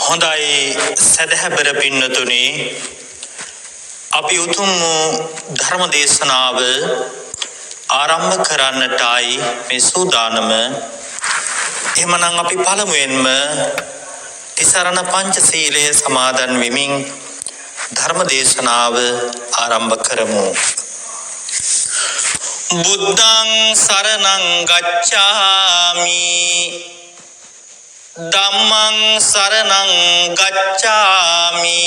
හොඳයි සදහැබර පින්නතුනි, අපි උතුම් වූ ධර්ම දේශනාව ආරම්භ කරන්නටයි මේ සූදානම. එහෙමනම් අපි පළමුවෙන්ම තිසරණ පංචශීලය සමාදන් වෙමින් ධර්ම දේශනාව ආරම්භ කරමු. බුද්ධං සරණං ගච්ඡාමි, ධම්මං සරණං ගච්ඡාමි,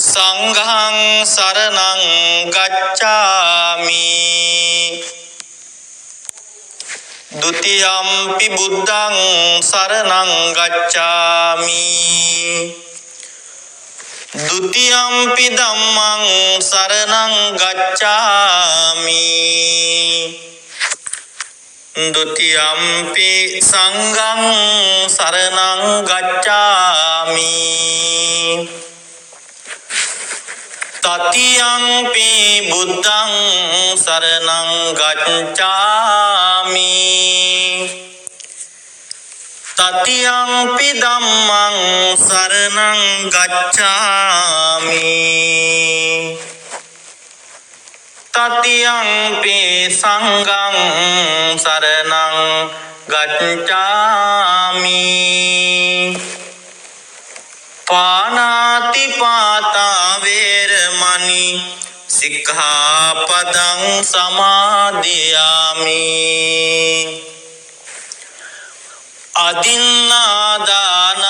සංඝං සරණං ගච්ඡාමි, ဒ ුතියම්පි බුද්ධං සරණං ගච්ඡාමි, ဒ ුතියම්පි ධම්මං සරණං ගච්ඡාමි, ဒ ුතියම්පි සංඝං සරණං ගච්ඡාමි, තතියම්පි බුද්ධං සරණං ගච්ඡාමි, තතියම්පි ධම්මං සරණං ගච්ඡාමි, තතියම්පි සංඝං සරණං ගච්ඡාමි. පාණාති පාතා වේරමණී සික්ඛාපදං සමාදියාමි. අදින්නාදාන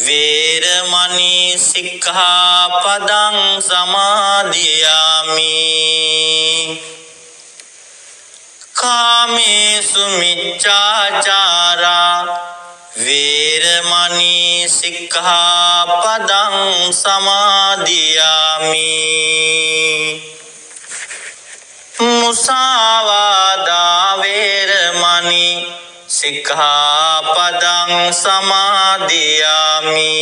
වේරමණී සික්ඛාපදං සමාදියාමි. කාමේසු මිච්ඡාචාරා වේරමණී සික්ඛාපදං සමාදියාමි. මුසාවාදා වේරමණී සික්ඛාපදං සමාදියාමි.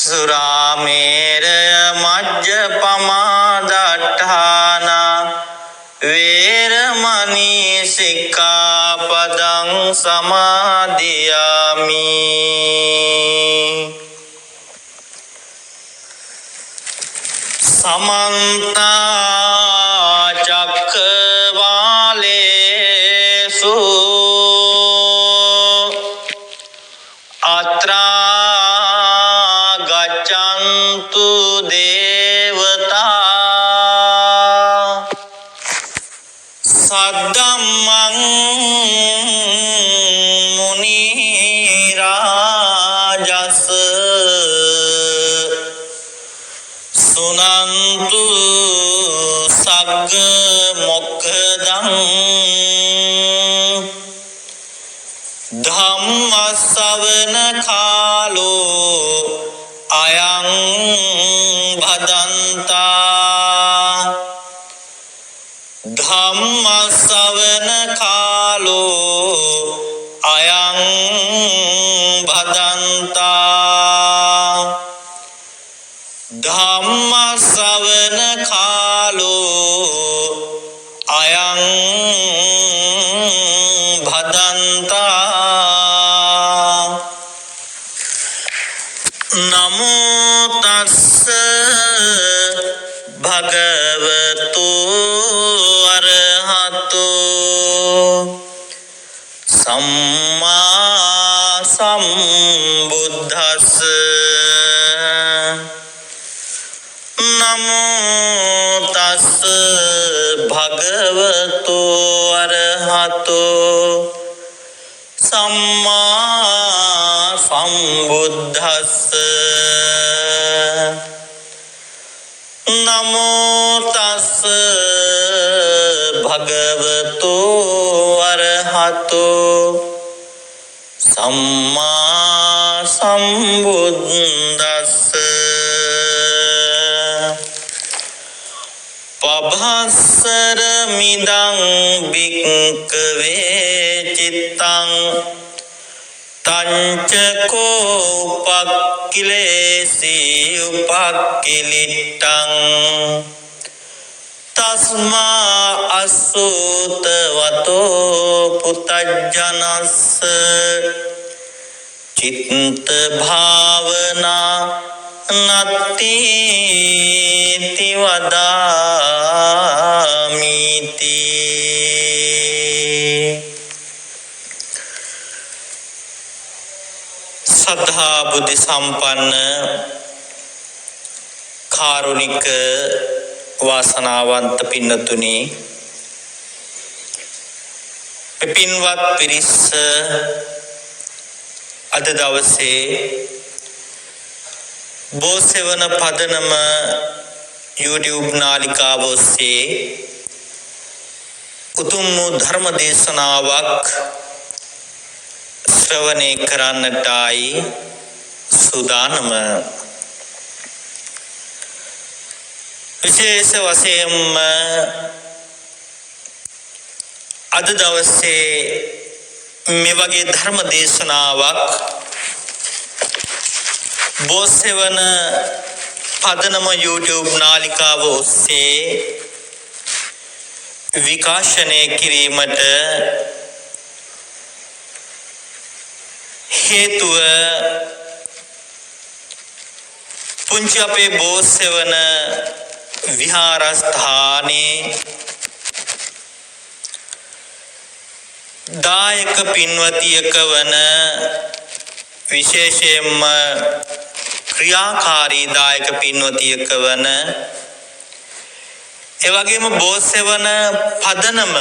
සුරාමේරය මජ්ජපමාදට්ඨානා වේරමණී සික්ඛාපදං සමාදියාමි. සමන්ත චක්කවාලේසු අත්‍රා ගච්ඡන්තු දේවතා සද්දම්මං මුනි රාජස් සුනන්තු සග්ග මොක්ඛදං ධම්මස්සවන කාලෝ අයං භදන්තා ධම්මස්සවන කාලෝ අයං භදන්තා ධම්මස්සවන කාලෝ අයං භදන්තා. නමෝ තස්ස භගවතු අරහතෝ සම්මා සම්බුද්දස්ස. නමෝ තස්ස භගවතු අරහතෝ සම්මා සම්බුද්දස්ස. නමෝ තස්ස භගවතු අරහතෝ සම්මා සම්බුද්දස්ස. පභස්සර මිදං භික්ඛවේ චිත්තං තංචකෝ උපක්ඛිලේසී උපක්ඛිලිට්ඨං. තස්මා අසුතවතෝ පුතජ්ජනස්ස චිත්ත භාවනා නත්ති ති වදාමිති. සද්ධා බුද්ධ සම්පන්න කාරුණික වාසනාවන්ත පින්නතුනි, පින්වත් පිරිස, අද දවසේ බෝසෙවන පදනම YouTube නාලිකාව ඔස්සේ උතුම් වූ ධර්ම දේශනාවක් ශ්‍රවණය කරන්නටයි සූදානම. විශේෂ වශයෙන්ම අද දවසේ මේ වගේ ධර්ම දේශනාවක් බෝසෙවන පදනම YouTube නාලිකාව ඔස්සේ විකාශනය කිරීමට හේතුව පුංචි අපේ බෝසෙවන විහාරස්ථානයේ දායක පින්වතියක වන, විශේෂයෙන්ම ක්‍රියාකාරී දායක පින්වතියක වන, එවැගේම බෝසෙවන පදනම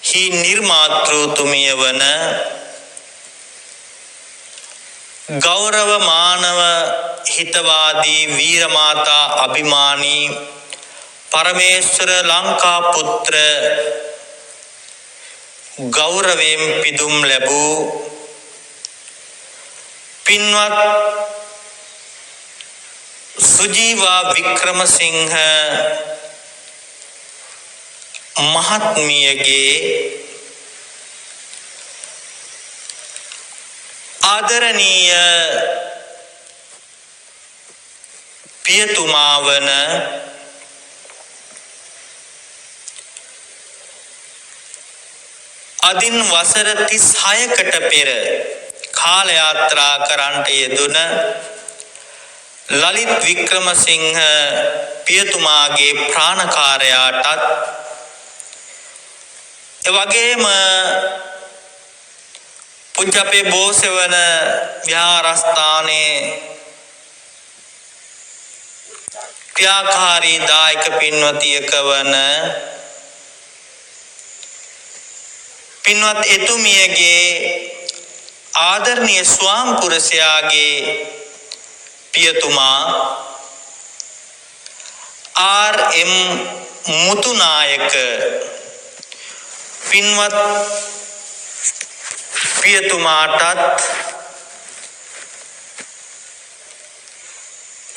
හි නිර්මාතෘතුමිය වන ගෞරව මානව හිතවාදී වීරමාතා අභිමානී පරමේශ්වර ලංකා පුත්‍ර ගෞරවයෙන් පිදුම් ලැබූ පින්වත් සුජීවා වික්‍රමසිංහ මහත්මියගේ ආදරණීය පියතුමා වන අදින් වසර 36කට පෙර කාල යාත්‍රා කරන්නට යෙදුන ලලිත් වික්‍රමසිංහ පියතුමාගේ ප්‍රාණකාරයාටත්, එවැගේම පුංචි අපේ බෝසෙවන විහාරස්ථානයේ ක්‍රියාකාරී දායක පින්වතියක වන පින්වත් එතුමියගේ ආදරණීය ස්වාම පුරුෂයාගේ පියතුමා ආර්.එම්. මුතුනායක පින්වත් පියතුමාටත්,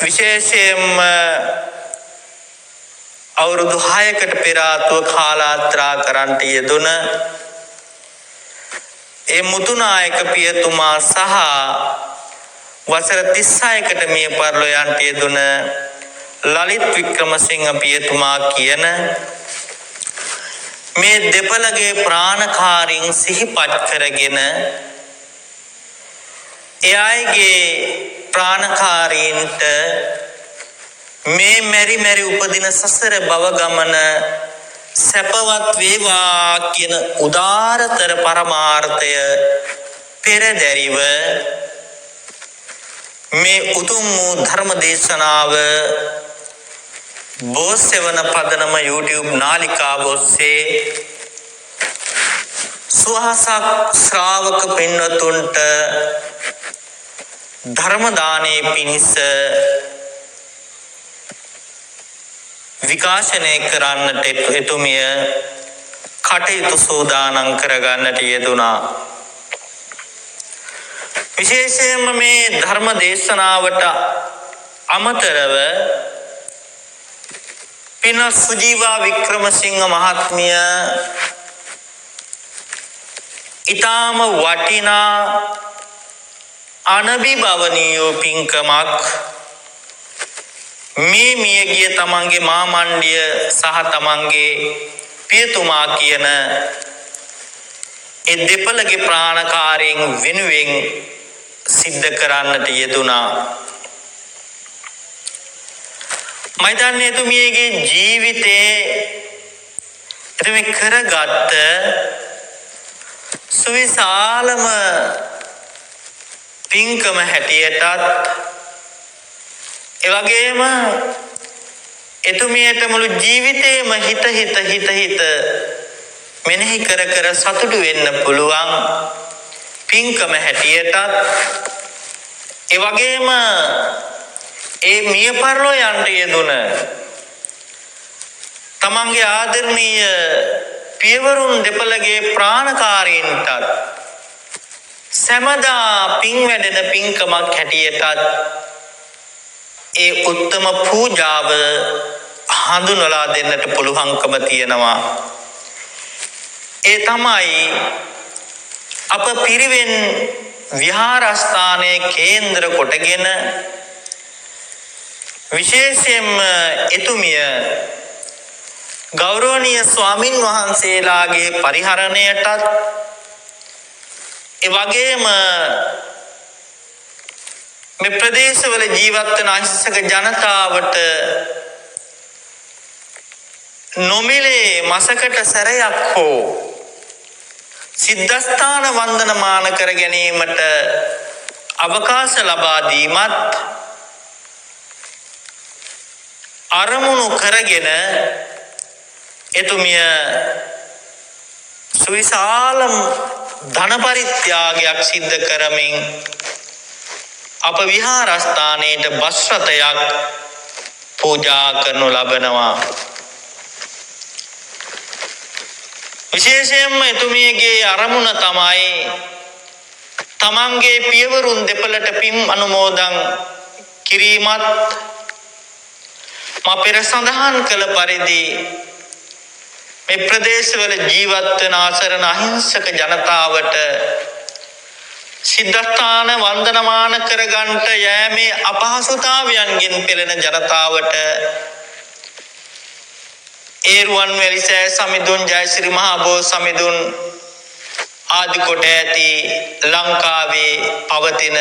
විශේෂයෙන්ම අවුරුදු 6කට පෙර ආතුව කාලාත්‍රා කරන්ට යෙදුන ඒ මුතුනායක පියතුමා සහ වසර 36කට මිය පරලොව යන්ට යෙදුන ලලිත් වික්‍රමසිංහ පියතුමා කියන මේ දෙපළගේ ප්‍රාණකාරීන් සිහිපත් කරගෙන ඒ අයගේ ප්‍රාණකාරීන්ට මේ මෙරි මෙරි උපදින සසර භව ගමන සැපවත් වේවා කියන උදාරතර පරමාර්ථය පෙරදැරිව මේ උතුම් වූ ධර්ම දේශනාව බෝසෙවන පදනම YouTube නාලිකාව ඔස්සේ සුවහසක් ශ්‍රාවක පින්වතුන්ට ධර්ම දානයේ පිණිස විකාශනය කරන්නට එතුමිය කටයුතු සූදානම් කරගන්නට යෙදුනා. විශේෂයෙන්ම මේ ධර්ම දේශනාවට අමතරව පින්වත් සුජීවා වික්‍රමසිංහ මහත්මිය ඊටාම වටිනා අනබිභවනීය පින්කමක් මේ මියගිය තමන්ගේ මාමණ්ඩිය සහ තමන්ගේ පියතුමා කියන ඒ දෙපළගේ ප්‍රාණකාරයෙන් වෙනුවෙන් සිද්ධ කරන්නට යෙදුනා. මම හිතන්නේ එතුමියගේ ජීවිතේ එතුමිය කරගත්ත සුවිශාලම පින්කම හැටියටත්, ඒ වගේම එතුමියට මුළු ජීවිතේම හිත හිත හිත හිත මෙනෙහි කර කර සතුටු වෙන්න පුළුවන් පින්කම හැටියටත්, ඒ වගේම ඒ මිය පරලෝ යන්ට යෙදුන තමන්ගේ ආදරණීය පියවරුන් දෙපළගේ ප්‍රාණකාරීන්ටත් සැමදා පින් වැඩෙන පින්කමක් හැටියටත් ඒ උත්තම පූජාව හඳුන්වලා දෙන්නට පුළුවන්කම තියෙනවා. ඒ තමයි අප පිරිවෙන් විහාරස්ථානයේ කේන්ද්‍ර කොටගෙන විශේෂයෙන්ම එතුමිය ගෞරවනීය ස්වාමින් වහන්සේලාගේ පරිහරණයටත්, ඒ වගේම මේ ප්‍රදේශවල ජීවත් වන අහිංසක ජනතාවට නොමිලේ මසකට සැරයක් හෝ සිද්ධස්ථාන වන්දනමාන කර ගැනීමට අවකාශ ලබා දීමත් අරමුණු කරගෙන එතුමිය සුවිශාල ධන පරිත්‍යාගයක් සිද්ධ කරමින් අප විහාරස්ථානයේට බස් රථයක් පූජා කරනු ලබනවා. විශේෂයෙන්ම එතුමියගේ අරමුණ තමයි තමන්ගේ පියවරුන් දෙපළට පින් අනුමෝදන් කිරීමත්, මා පෙර සඳහන් කළ පරිදි මේ ප්‍රදේශවල ජීවත් වන අසරණ අහිංසක ජනතාවට සිද්ධස්ථාන වන්දනමාන කරගන්නට යෑමේ අපහසුතාවයන්ගෙන් පෙළෙන ජනතාවට ඒ රුවන්වැලි සෑ සමිඳුන්, ජයසිරි මහා බෝ සමිඳුන් ආදි කොට ඇති ලංකාවේ පවතින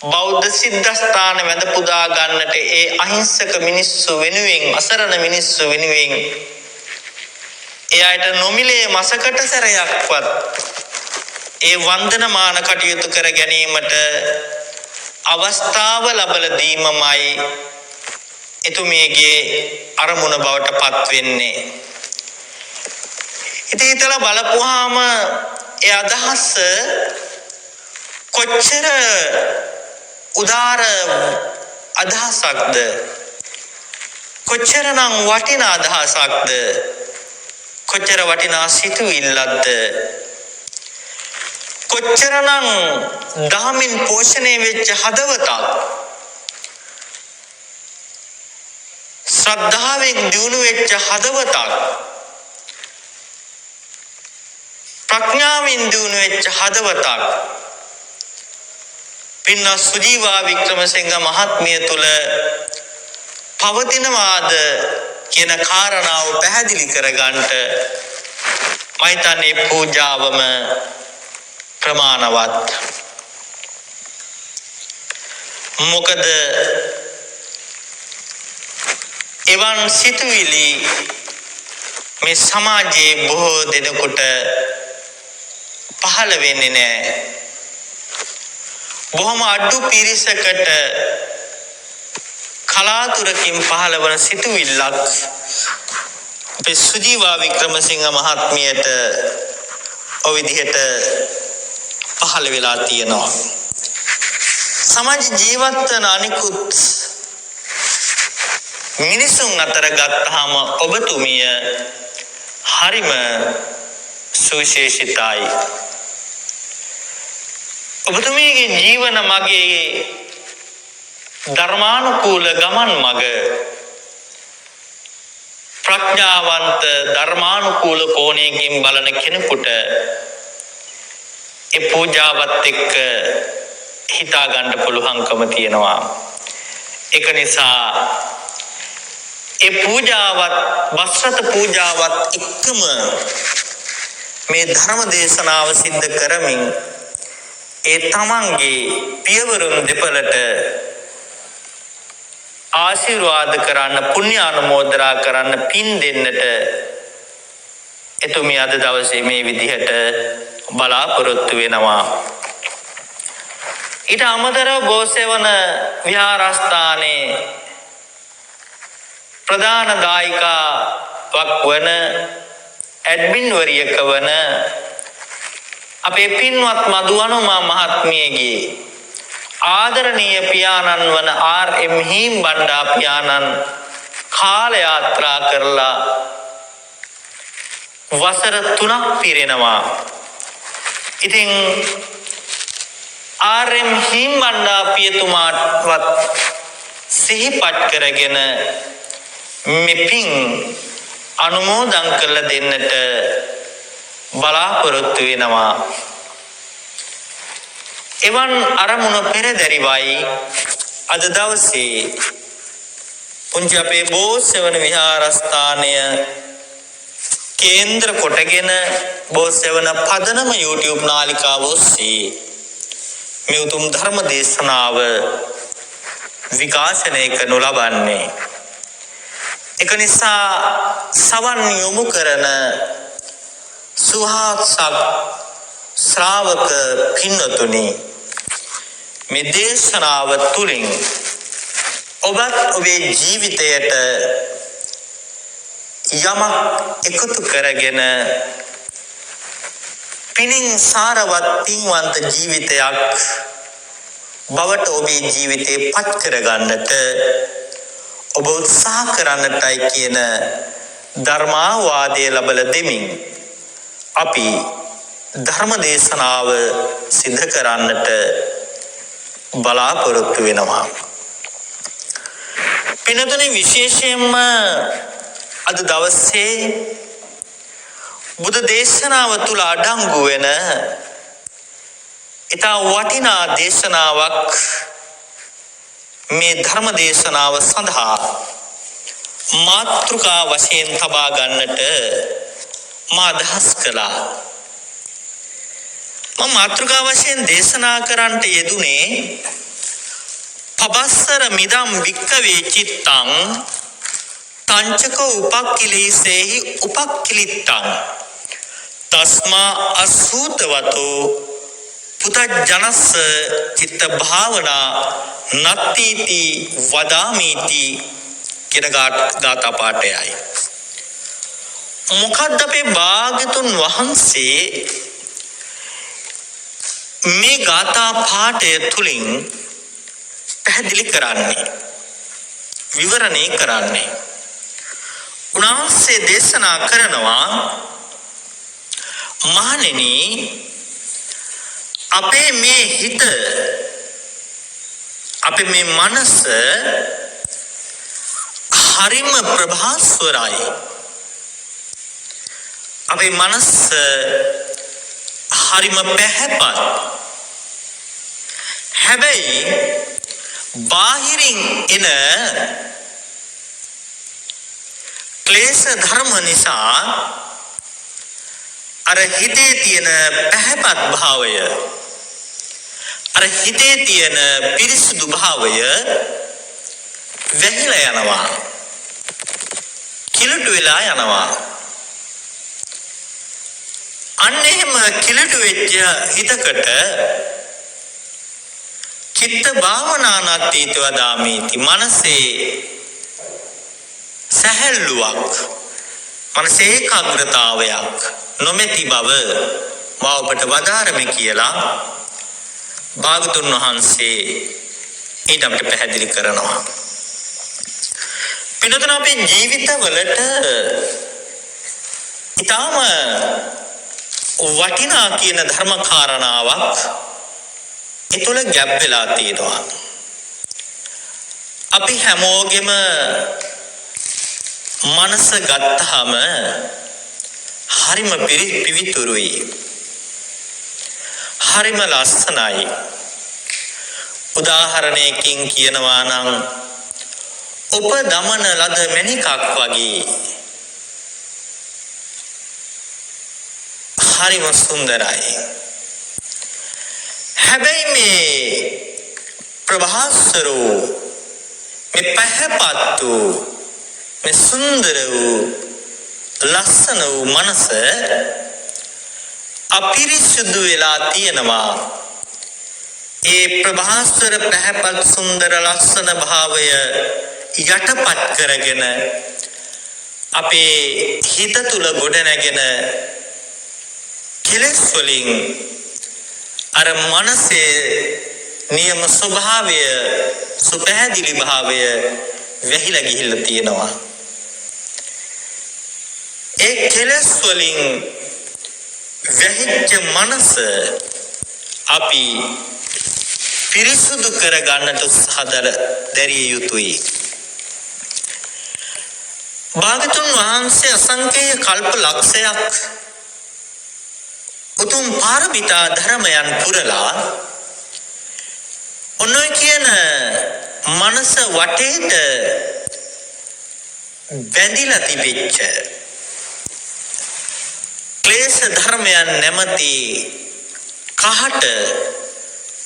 බෞද්ධ සිද්ධස්ථාන වැඳ පුදා ගන්නට ඒ අහිංසක මිනිස්සු වෙනුවෙන්, අසරණ මිනිස්සු වෙනුවෙන් ඒ අයට නොමිලේ මසකට සැරයක්වත් ඒ වන්දනමාන කටයුතු කර ගැනීමට අවස්ථාව ලබලා දීමමයි එතුමියගේ අරමුණ බවට පත් වෙන්නේ. ඉතින් හිතලා බලපුවාම ඒ අදහස කොච්චර උදාර අදහසක්ද, කොච්චරනම් වටිනා අදහසක්ද, කොච්චර වටිනා සිතුවිල්ලක්ද, කොච්චරනම් දහමින් පෝෂණය වෙච්ච හදවතක්, ශ්‍රද්ධාවෙන් දියුණු වෙච්ච හදවතක්, ප්‍රඥාවෙන් දියුණු වෙච්ච හදවතක් පින්වත් සුජීවා වික්‍රමසිංහ මහත්මිය තුළ පවතිනවාද කියන කාරණාව පැහැදිලි කරගන්නට මම හිතන්නේ පූජාවම ප්‍රමාණවත්. මොකද එවන් සිතුවිලි මේ සමාජයේ බොහෝ දෙනෙකුට පහළ වෙන්නේ නෑ. බොහොම අඩු පිරිසකට කලාතුරකින් පහළ වන සිතුවිල්ලක් අපේ සුජීවා වික්‍රමසිංහ මහත්මියට ඔය විදිහට පහළ වෙලා තියෙනවා. සමාජ ජීවත් වන අනිකුත් මිනිසුන් අතර ගත්තාම ඔබතුමිය හරිම සුවිශේෂිතයි. ඔබතුමියගේ ජීවන මගේ ධර්මානුකූල ගමන් මග ප්‍රඥාවන්ත ධර්මානුකූල කෝණයකින් බලන කෙනෙකුට ඒ පූජාවත් එක්ක හිතා ගන්න පුළුවන්කම තියෙනවා. ඒක නිසා ඒ පූජාවත් බස්රත පූජාවත් එක්කම මේ ධර්ම දේශනාව සිද්ධ කරමින් ඒ තමන්ගේ පියවරුන් දෙපළට ආශිර්වාද කරන්න, පුණ්‍ය අනුමෝදනා කරන්න, පින් දෙන්නට එතුමිය අද දවසේ මේ විදිහට බලාපොරොත්තු වෙනවා. ඊට අමතරව බෝසෙවන විහාරස්ථානයේ ප්‍රධාන දායිකාවක් වන ඇඩ්මින් වරියක වන අපේ පින්වත් මధు අනුමා මහත්මියගේ ආදරණීය පියාණන් වන ආර්.එම්. හීම්බණ්ඩා පියාණන් කාල යාත්‍රා කරලා වසර 3ක් පිරෙනවා. ඉතින් ආර්.එම්. හීම්බණ්ඩා පියතුමාටවත් සිහිපත් කරගෙන මේ පින් අනුමෝදන් කරලා දෙන්නට බලාපොරොත්තු වෙනවා. එවන් අරමුණ පෙරදැරිවයි අද දවසේ පුංචි අපේ බෝසෙවන විහාරස්ථානය කේන්ද්‍ර කොටගෙන බෝසෙවන පදනම YouTube නාලිකාව ඔස්සේ මේ උතුම් ධර්ම දේශනාව විකාශනය කරනු ලබන්නේ. ඒක නිසා සවන් යොමු කරන සුහාත්සක් ශ්‍රාවක පින්වතුනි, මේ දේශනාව තුළින් ඔබත් ඔබේ ජීවිතයට යමක් එකතු කරගෙන පිනින් සාරවත් පින්වන්ත ජීවිතයක් බවට ඔබේ ජීවිතේ පත් කරගන්නට ඔබ උත්සාහ කරන්නටයි කියන ධර්මාවාදය ලබලා දෙමින් අපි ධර්ම දේශනාව සිද්ධ කරන්නට බලාපොරොත්තු වෙනවා. පින්වතුනි, විශේෂයෙන්ම අද දවසේ බුදු දේශනාව තුල අඩංගු වෙන ඉතා වටිනා දේශනාවක් මේ ධර්ම දේශනාව සඳහා මාතෘකා වශයෙන් තබා ගන්නට මා අදහස් කළා. මම මාතෘකා වශයෙන් දේශනා කරන්නට යෙදුනේ පබස්සර මිදම් වික්කවේ චිත්තං තංචක උපක්ඛිලීසේහි උපක්ඛිලිත්තං තස්මා අසූතවතෝ පුතජනස්ස චිත්ත භාවනා නත්තිති වදාමීති කියන ගාථා පාඨයයි. මොකද්ද අපේ භාග්‍යතුන් වහන්සේ මේ ගාථා පාඨය තුලින් පැහැදිලි කරන්නේ, විවරණය කරන්නේ? උන්වහන්සේ දේශනා කරනවා, මහණෙනි, අපේ මේ හිත, අපේ මේ මනස හරිම ප්‍රභාස්වරයි. අපේ මනස හරිම පැහැපත්. හැබැයි බාහිරින් එන ක්ලේශ ධර්ම නිසා අර හිතේ තියෙන පැහැපත් භාවය, අර හිතේ තියෙන පිරිසිදු භාවය වැහිලා යනවා, කිලුට වෙලා යනවා. අන්න එහෙම කිලුට වෙච්ච හිතකට චිත්ත භාවනා නත්තිති වදාමීති, මනසේ සැහැල්ලුවක්, මනසේ ඒකාග්‍රතාවයක් නොමැති බව මා ඔබට වදාරමි කියලා භාගතුන් වහන්සේ ඊට අපිට පැහැදිලි කරනවා. පින්වතුනි, අපේ ජීවිතවලට ඊටාම වටිනා කියන ධර්ම කාරණාවක් ඒ තුළ ගැප් වෙලා තියෙනවා. අපි හැමෝගෙම මනස ගත්තාම හරිම පිවිතුරුයි, හරිම ලස්සනයි. උදාහරණයකින් කියනවා නම් ඔප දමන ලද මණිකක් වගේ හරිම සුන්දරයි. හැබැයි මේ ප්‍රභාස්වර වූ, මේ පැහැපත් වූ, මේ සුන්දර වූ, ලස්සන වූ මනස අපිරිසුදු වෙලා තියෙනවා. ඒ ප්‍රභාස්වර පැහැපත් සුන්දර ලස්සන භාවය යටපත් කරගෙන අපේ හිත තුල ගොඩනැගෙන කෙලෙස් වලින් අර මනසේ නියම ස්වභාවය, සුපැහැදිලි භාවය වැහිලා ගිහිල්ලා තියෙනවා. ඒ කෙලෙස් වලින් වැහිච්ච මනස අපි පිරිසුදු කරගන්නට උත්සාහ දැරිය යුතුයි. භාගතුන් වහන්සේ අසංකේය කල්ප ලක්ෂයක් උතුම් පාරමිතා ධර්මයන් පුරලා ඔන්න ඔය කියන මනස වටේට බැඳිලා තිබිච්ච ක්ලේශ ධර්මයන් නැමැති කහට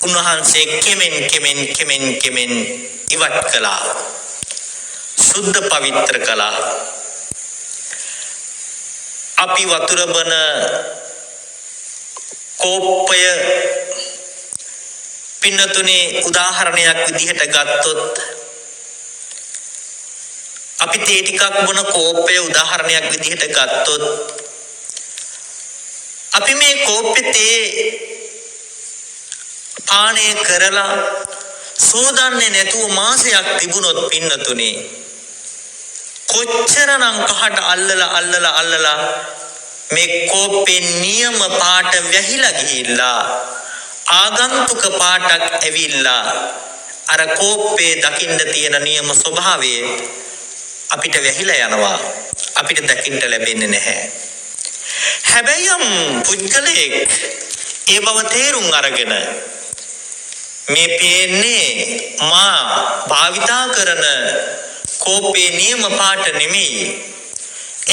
උන්වහන්සේ කෙමෙන් කෙමෙන් කෙමෙන් කෙමෙන් ඉවත් කළා, සුද්ධ පවිත්‍ර කළා. අපි වතුර බන කෝප්පය පින්නතුනේ උදාහරණයක් විදිහට ගත්තොත්, අපි තේ ටිකක් බොන කෝප්පය උදාහරණයක් විදිහට ගත්තොත්, අපි මේ කෝප්පේ තේ පානය කරලා සෝදන්නේ නැතුව මාසයක් තිබුණොත් පින්නතුනේ කොච්චරනම් කහට අල්ලලා අල්ලලා අල්ලලා මේ කෝප්පේ නියම පාට වැහිලා ගිහිල්ලා ආගන්තුක පාටක් ඇවිල්ලා අර කෝප්පේ දකින්න තියෙන නියම ස්වභාවය අපිට වැහිලා යනවා, අපිට දකින්න ලැබෙන්නේ නැහැ. හැබැයි යම් පුද්ගලයෙක් ඒ බව තේරුම් අරගෙන මේ පේන්නේ මා භාවිතා කරන කෝපේ නියම පාට නෙමෙයි,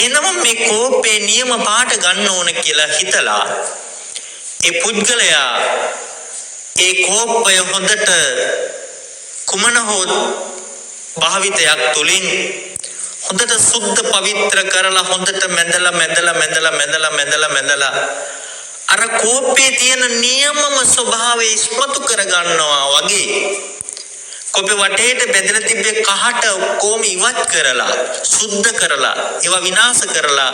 එනම මේ කෝපේ නියම පාට ගන්න ඕන කියලා හිතලා ඒ පුද්ගලයා ඒ කෝපය හොඳට කුමන හෝ භාවිතයක් තුලින් හොඳට සුද්ධ පවිත්‍ර කරලා හොඳට මැදලා මැදලා මැදලා මැදලා මැදලා මැදලා අර කෝපේ තියෙන නියමම ස්වභාවය ඉස්මතු කරගන්නවා වගේ කෝපේ වටේට බැඳලා තිබ්බේ කහට ඔක්කොම ඉවත් කරලා සුද්ධ කරලා ඒවා විනාශ කරලා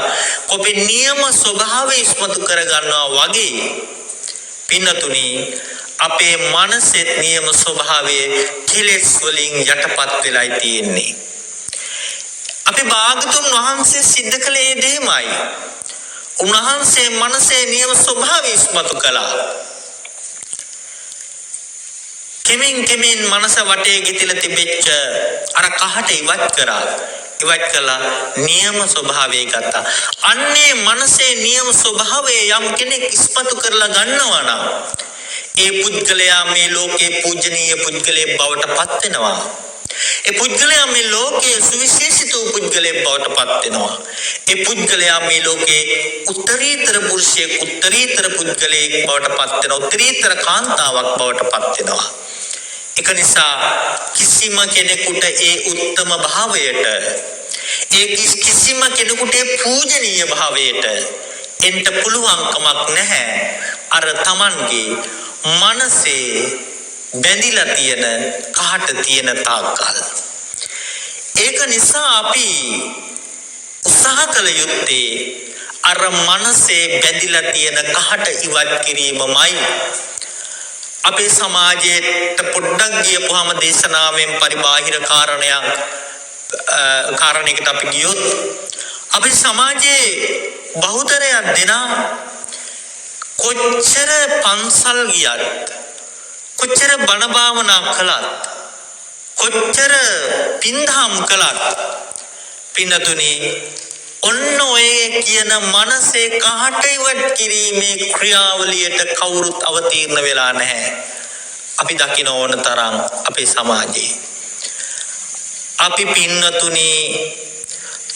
කෝපේ නියම ස්වභාවය ඉස්මතු කරගන්නවා වගේ පින්නතුනි අපේ මනසෙත් නියම ස්වභාවය කෙලෙස් වලින් යටපත් වෙලායි තියෙන්නේ. අපි භාගතුන් වහන්සේ සිද්ධ කළේ ඒ දෙයමයි. උන්වහන්සේ මනසේ නියම ස්වභාවය ඉස්මතු කළා. කෙමින් කෙමින් මනස වටේ ගිතිලා තිබෙච්ච අර කහට ඉවත් කරා. ඉවත් කළා නියම ස්වභාවය ගත්තා. අන්නේ මනසේ නියම ස්වභාවය යම් කෙනෙක් ඉස්මතු කරලා ගන්නවා නම් ඒ පුද්ගලයා මේ ලෝකේ පූජනීය පුද්ගලයෙක් බවට පත් වෙනවා. ඒ පුද්ගලයා මේ ලෝකයේ සුවිශේෂිත වූ පුද්ගලයෙක් බවට පත් වෙනවා. ඒ පුද්ගලයා මේ ලෝකේ උත්තරීතර පුරුෂයෙක්, උත්තරීතර පුද්ගලයෙක් බවට පත් වෙනවා. උත්තරීතර කාන්තාවක් බවට පත් වෙනවා. ඒක නිසා කිසිම කෙනෙකුට ඒ උත්තම භාවයට, ඒ කිසිම කෙනෙකුට ඒ පූජනීය භාවයට එන්න පුළුවන්කමක් නැහැ. අර Tamanගේ මනසේ බැඳිලා තියෙන කහට තියෙන තාක්කල්. ඒක නිසා අපි උත්සාහ කළ යුත්තේ අර මනසේ බැඳිලා තියෙන කහට ඉවත් කිරීමමයි. අපේ සමාජයට පොඩ්ඩක් ගියපුවාම දේශනාවෙන් පරිබාහිර කාරණයකට අපි ගියොත් අපේ සමාජයේ බහුතරයක් දෙනා කොච්චර පන්සල් ගියත්, කොච්චර බණ භාවනා කළත්, කොච්චර පින්දහම් කළත් පින්නතුනි ඔන්න ඔය කියන මනසේ කහට ඉවත් කිරීමේ ක්‍රියාවලියට කවුරුත් අවතීර්ණ වෙලා නැහැ. අපි දකින ඕන තරම් අපේ සමාජයේ. අපි පින්නතුනි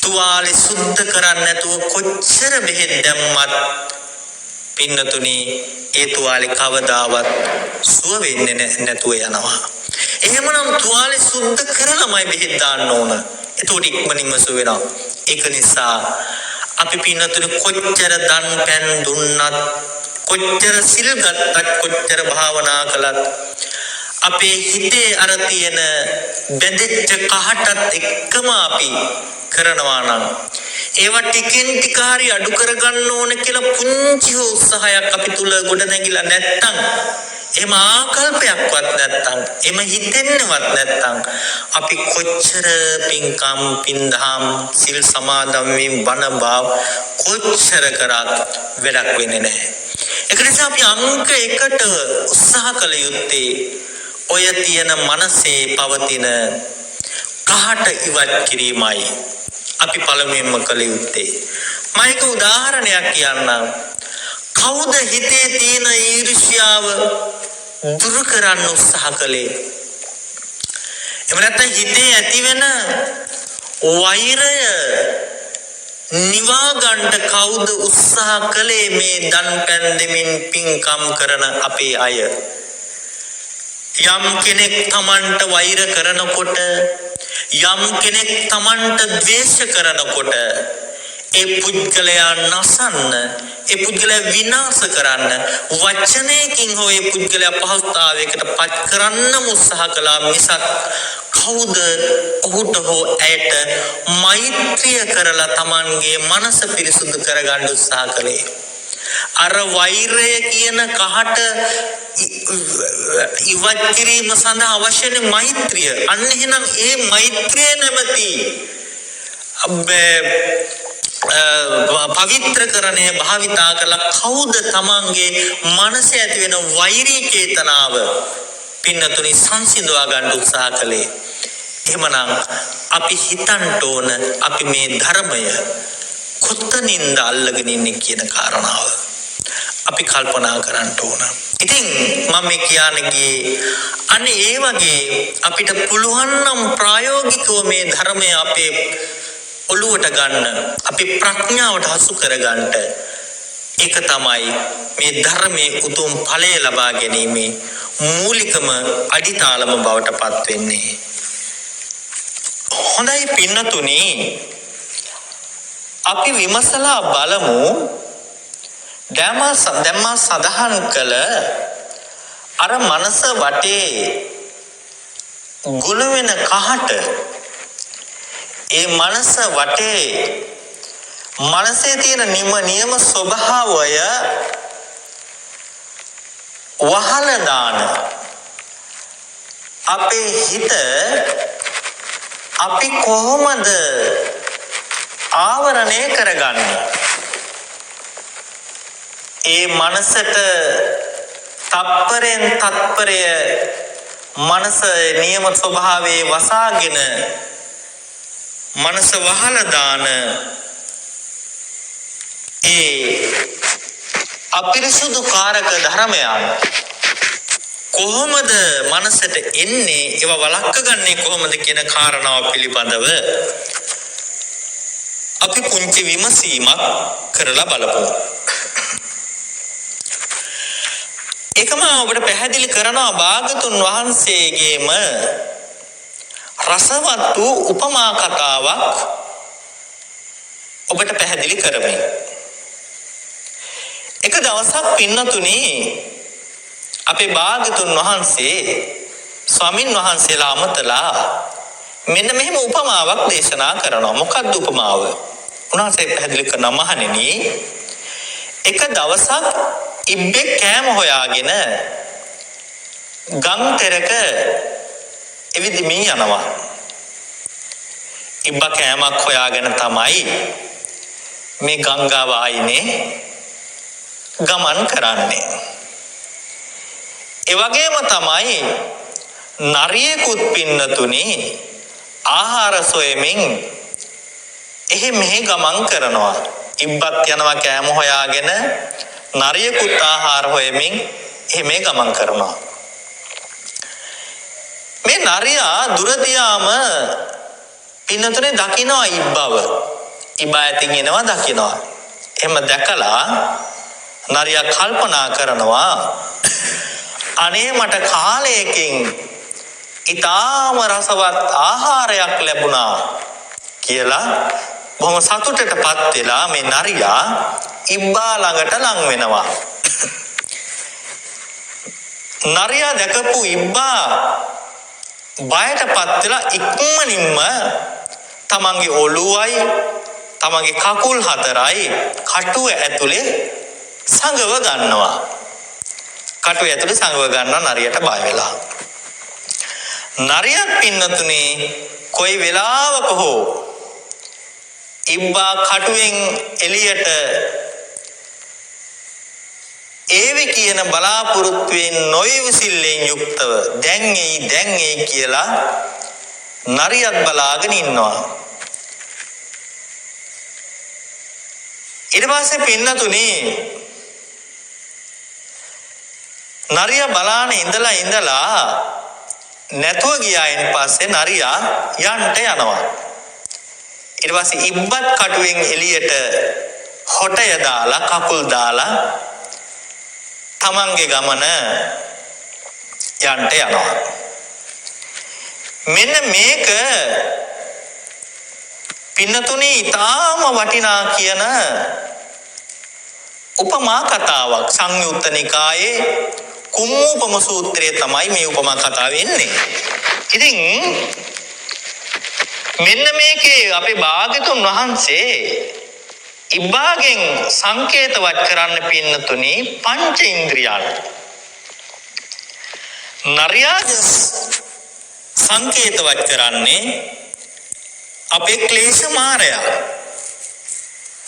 තුවාලේ සුද්ධ කරන්නේ නැතුව කොච්චර බෙහෙත් දැම්මත් පින්නතුනි ඒ තුවාලේ කවදාවත් සුව වෙන්නේ නැතුව යනවා. එහෙමනම් තුවාලේ සුද්ධ කරලාමයි බෙහෙත් දාන්න ඕන. එතකොට ඉක්මනින්ම සුව වෙනවා. ඒක නිසා අපි පින්නතුනි කොච්චර දන් පැන් දුන්නත්, කොච්චර සිල් ගත්තත්, කොච්චර භාවනා කළත් අපේ හිතේ අර තියෙන බැඳෙච්ච කහටත් එක්කම අපි කරනවා නම් ඒවා ටිකෙන් ටික හරි අඩු කරගන්න ඕන කියලා පුංචි හෝ උත්සාහයක් අපි තුල ගොඩ නැගිලා නැත්තම්, එහෙම ආකල්පයක්වත් නැත්තම්, එහෙම හිතෙන්නවත් නැත්තම් අපි කොච්චර පින්කම් පින්දහම් සිල් සමාදන් වීම බණ භාව කොච්චර කරත් වැඩක් වෙන්නේ නැහැ. ඒක නිසා අපි අංක එකට උත්සාහ කළ යුත්තේ ඔය තියෙන මනසේ පවතින කහට ඉවත් කිරීමයි අපි පළමුවෙන්ම කළ යුත්තේ. මම එක උදාහරණයක් කියන්නම්. කවුද හිතේ තියෙන ඊර්ෂ්‍යාව දුරු කරන්න උත්සාහ කළේ? එහෙම නැත්නම් හිතේ ඇතිවෙන වෛරය නිවා ගන්නට කවුද උත්සාහ කළේ මේ දන් පැන් දෙමින් පින්කම් කරන අපේ අය? යම් කෙනෙක් තමන්ට වෛර කරනකොට, යම් කෙනෙක් තමන්ට ද්වේෂ කරනකොට ඒ පුද්ගලයා නසන්න, ඒ පුද්ගලයා විනාශ කරන්න, වචනයකින් හෝ ඒ පුද්ගලයා පහසුතාවයකට පත් කරන්නම උත්සාහ කළා මිසක් කවුද ඔහුට හෝ ඇයට මෛත්‍රිය කරලා තමන්ගේ මනස පිරිසුදු කරගන්න උත්සාහ කළේ? අර වෛරය කියන කහට ඉවත් කිරීම සඳහා අවශ්‍ය වෙන මෛත්‍රිය. අන්න එහෙනම් ඒ මෛත්‍රිය නැමැති පවිත්‍රකරණය භාවිතා කළා කවුද තමන්ගේ මනසේ ඇති වෙන වෛරී චේතනාව පින්නතුනි සංසිඳවා ගන්න උත්සාහ කළේ? එහෙමනම් අපි හිතන්න ඕන අපි මේ ධර්මය කොතනින්ද අල්ලගෙන ඉන්නේ කියන කාරණාව අපි කල්පනා කරන්න ඕන. ඉතින් මම මේ කියන්න ගියේ අන්න ඒ වගේ අපිට පුළුවන් නම් ප්‍රායෝගිකව මේ ධර්මය අපේ ඔළුවට ගන්න, අපේ ප්‍රඥාවට හසු කරගන්නට, ඒක තමයි මේ ධර්මයේ උතුම් ඵලය ලබා ගැනීමේ මූලිකම අඩිතාලම බවට පත් වෙන්නේ. හොඳයි පින්නතුනි, අපි විමසලා බලමු දැන් මා සඳහන් කළ අර මනස වටේ ගුණ වෙන කහට, ඒ මනස වටේ මනසේ තියෙන නියම ස්වභාවය වහල දාන අපේ හිත අපි කොහොමද ආවරණය කරගන්නේ? ඒ මනසට තප්පරෙන් තත්පරය මනස නියම ස්වභාවයේ වසාගෙන මනස වහලා දාන ඒ අපිරිසුදු කාරක ධර්මයන් කොහොමද මනසට එන්නේ, ඒවා වළක්ව ගන්නේ කොහොමද කියන කාරණාව පිළිබඳව අපි පුංචි විමසීමක් කරලා බලමු. ඒකම ඔබට පැහැදිලි කරනවා භාගතුන් වහන්සේගේම රසවත් වූ උපමා කතාවක් ඔබට පැහැදිලි කරමින්. එක දවසක් පින්නතුනි අපේ භාගතුන් වහන්සේ ස්වාමින් වහන්සේලා අමතලා මෙන්න මෙහෙම උපමාවක් දේශනා කරනවා. මොකක්ද උපමාව? උන්වහන්සේ පැහැදිලි කරනවා, මහණෙනි, එක දවසක් ඉබ්බෙක් කෑම හොයාගෙන ගම් තෙරක එවිදිමින් යනවා. ඉබ්බා කෑමක් හොයාගෙන තමයි මේ ගංගාව ආයිනේ ගමන් කරන්නේ. ඒ වගේම තමයි නරියෙකුත් පින්නතුනි ආහාර සොයමින් එහෙ මෙහෙ ගමන් කරනවා. ඉබ්බත් යනවා කෑම හොයාගෙන, නරියෙකුත් ආහාර හොයමින් එහෙ මෙහෙ ගමන් කරනවා. මේ නරියා දුර දියාම පින්නතුනේ දකිනවා ඉබ්බව. ඉබ්බා ඇතින් එනවා දකිනවා. එහෙම දැකලා නරියා කල්පනා කරනවා, අනේ මට කාලයකින් ඊටාම රසවත් ආහාරයක් ලැබුණා කියලා බොහොම සතුටටපත් වෙලා මේ නරියා ඉබ්බා ළඟට ලං වෙනවා. නරියා දැකපු ඉබ්බා බයටපත් වෙලා ඉක්මනින්ම තමන්ගේ ඔළුවයි තමන්ගේ කකුල් හතරයි කටුව ඇතුලේ සංගව ගන්නවා. කටුව ඇතුලේ සංගව ගන්නවා නරියට බය වෙලා. නරියක් පින්නතුනේ කොයි වෙලාවක හෝ ඉබ්බා කටුවෙන් එළියට ඒවි කියන බලාපොරොත්තුවෙන් නොයිවසිල්ලෙන් යුක්තව දැන් එයි දැන් එයි කියලා නරියත් බලාගෙන ඉන්නවා. ඊට පස්සේ පින්නතුනේ නරියා බලාන ඉඳලා ඉඳලා නැතුව ගියායින් පස්සේ නරියා යන්ට යනවා. ඊට පස්සේ ඉබ්බත් කටුවෙන් එළියට හොටය දාලා කකුල් දාලා තමන්ගේ ගමන යන්ට යනවා. මෙන්න මේක පින්නතුනේ ඊටාම වටිනා කියන උපමා කතාවක්. සංයුත්ත නිකායේ කුම්මූපම සූත්‍රයේ තමයි මේ උපමා කතාව එන්නේ. ඉතින් මෙන්න මේකේ අපේ භාග්‍යතුන් වහන්සේ ඉබ්බාගෙන් සංකේතවත් කරන්න පින්නතුනි පංච ඉන්ද්‍රියන්. නරියාගෙන් සංකේතවත් කරන්නේ අපේ ක්ලේශ මාරයා.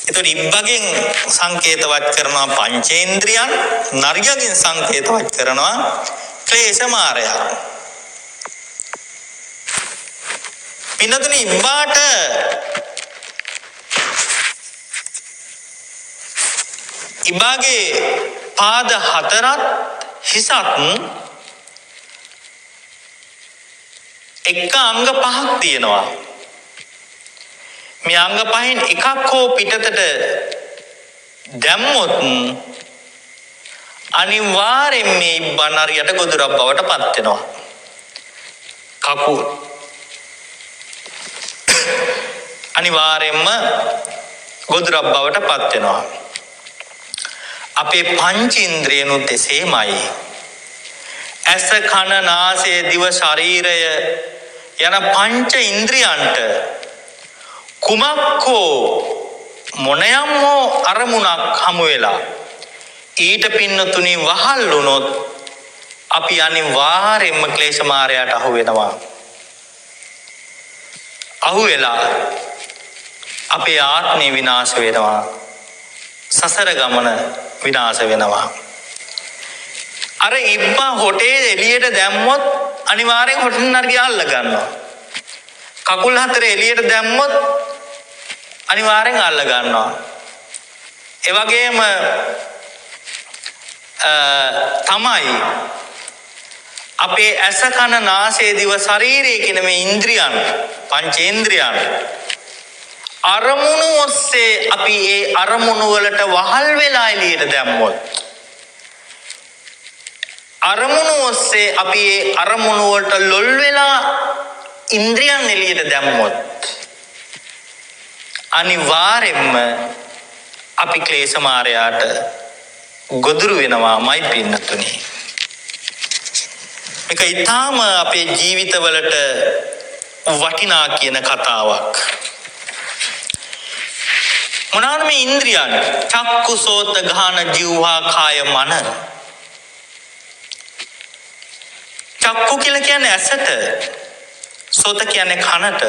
එතකොට ඉබ්බගෙන් සංකේතවත් කරනවා පංචේන්ද්‍රියන්, නරියාගෙන් සංකේතවත් කරනවා ක්ලේශ මාරයා. පින්නතුනි ඉබ්බාට ඉබ්බාගේ පාද හතරත් හිසත් එක අංග පහක් තියෙනවා. මේ අංග පහෙන් එකක් හෝ පිටතට දැම්මොත් අනිවාර්යෙන් මේ ඉබ්බා නරියට ගොදුරක් බවට පත් වෙනවා. කකුල් අනිවාර්යෙන්ම ගොදුරක් බවට පත් වෙනවා. අපේ පංචේන්ද්‍රියනුත් එසේමයි. ඇස, කන, නාසය, දිව, ශරීරය යන පංච ඉන්ද්‍රියන්ට කුමක් හෝ මොනයම් හෝ අරමුණක් හමු වෙලා ඊට පින්නතුනි වහල් වුණොත් අපි අනිවාර්යෙන්ම ක්ලේශ මාරයට අහු වෙනවා. අහු වෙලා අපේ ආත්මය විනාශ වෙනවා. සසර ගමන විනාශ වෙනවා. අර ඉබ්බා හොටේ එළියට දැම්මොත් අනිවාර්යෙන් හොටෙන් නරියා අල්ල ගන්නවා. කකුල් හතර එළියට දැම්මොත් අනිවාර්යෙන් අල්ල ගන්නවා. ඒ වගේම තමයි අපේ ඇස, කන, නාසය, දිව, ශරීරය කියන මේ ඉන්ද්‍රියන්, පංචේන්ද්‍රියන් අරමුණු ඔස්සේ අපි ඒ අරමුණු වලට වහල් වෙලා එළියට දැම්මොත්, අරමුණු ඔස්සේ අපි ඒ අරමුණු වලට ලොල් වෙලා ඉන්ද්‍රියන් එළියට දැම්මොත් අනිවාර්යෙන්ම අපි ක්ලේශ මාරයාට ගොදුරු වෙනවාමයි පින්නතුනි. මේක ඊටාම අපේ ජීවිතවලට වටිනා කියන කතාවක්. මොනවාද මේ ඉන්ද්‍රියන්? චක්කු, සෝත, ගාන, ජීවහා, කාය, මන. චක්කු කියලා කියන්නේ ඇසට, සෝත කියන්නේ කනට,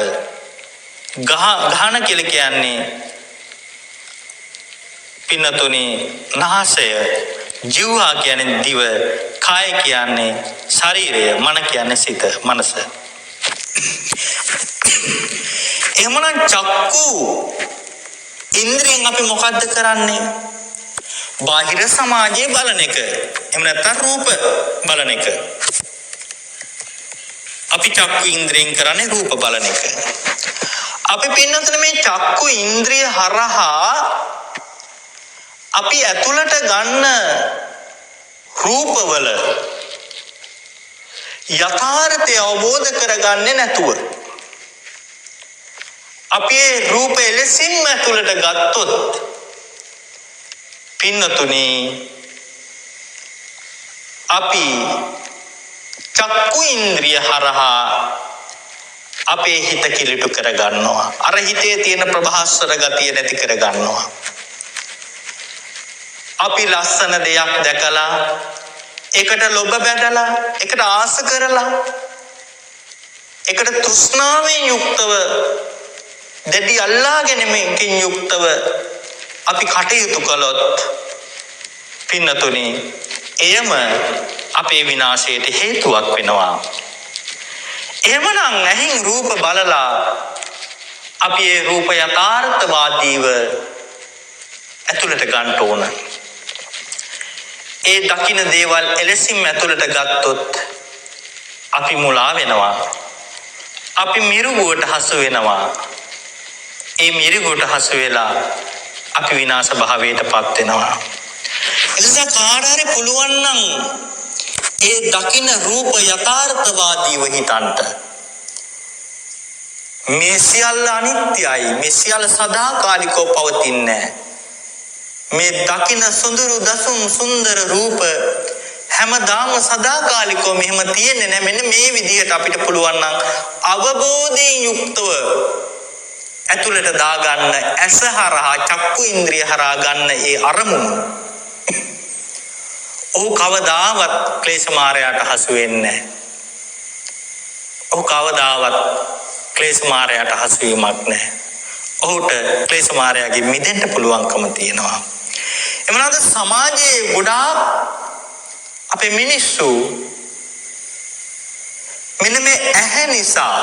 ගාන කියලා කියන්නේ පින්නතුනි නාසය, ජීවහා කියන්නේ දිව, කාය කියන්නේ ශරීරය, මන කියන්නේ සිත, මනස. එහෙමනම් චක්කු ඉන්ද්‍රියෙන් අපි මොකද්ද කරන්නේ? බාහිර සමාජයේ බලන එක. එහෙම නැත්නම් රූප බලන එක. අපි චක්කු ඉන්ද්‍රියෙන් කරන්නේ රූප බලන එක. අපි පින්නතුනේ මේ චක්කු ඉන්ද්‍රිය හරහා අපි ඇතුළට ගන්න රූපවල යථාර්ථය අවබෝධ කරගන්නේ නැතුව අපි ඒ රූප එලෙසින්ම ඇතුළට ගත්තොත් පින්නතුනේ අපි චක්කු ඉන්ද්‍රිය හරහා අපේ හිත කිලිටු කරගන්නවා. අර හිතේ තියෙන ප්‍රභාස්වර ගතිය නැති කරගන්නවා. අපි ලස්සන දෙයක් දැකලා ඒකට ලොබ බැඳලා, ඒකට ආස කරලා, ඒකට තෘෂ්ණාවෙන් යුක්තව, දැඩි අල්ලා ගැනීමකින් යුක්තව අපි කටයුතු කළොත් පින්නතුනි එයම අපේ විනාශයට හේතුවක් වෙනවා. එහෙමනම් ඇහින් රූප බලලා අපි ඒ රූප යථාර්ථවාදීව ඇතුළට ගන්න ඕන. ඒ දකින දේවල් එලෙසින්ම ඇතුළට ගත්තොත් අපි මුලා වෙනවා. අපි මිරුගුවට හසු වෙනවා. ඒ මිරිගුවට හසු වෙලා අපි විනාශ භාවයට පත් වෙනවා. ඒ නිසා කාට හරි පුළුවන් නම් ඒ දකින රූප යථාර්ථවාදීව හිතන්ට, මේ සියල්ල අනිත්‍යයි, මේ සියල්ල සදාකාලිකව පවතින්නේ, මේ දකින සුඳුරු දසුන් සුන්දර රූප හැමදාම සදාකාලිකව මෙහෙම තියෙන්නේ නැහැ. මෙන්න මේ විදිහට අපිට පුළුවන් නම් අවබෝධයෙන් යුක්තව ඇතුළට දාගන්න ඇස හරහා, චක්කු ඉන්ද්‍රිය හරහා ගන්න ඒ අරමුණු, ඔහු කවදාවත් ක්ලේශ මාරයාට හසු වෙන්නේ නැහැ. ඔහු කවදාවත් ක්ලේශ මාරයාට හසු වීමක් නැහැ. ඔහුට ක්ලේශ මාරයාගෙන් මිදෙන්න පුළුවන්කම තියෙනවා. එමනාද සමාජයේ ගොඩාක් අපේ මිනිස්සු මෙන්න මේ ඇහැ නිසා,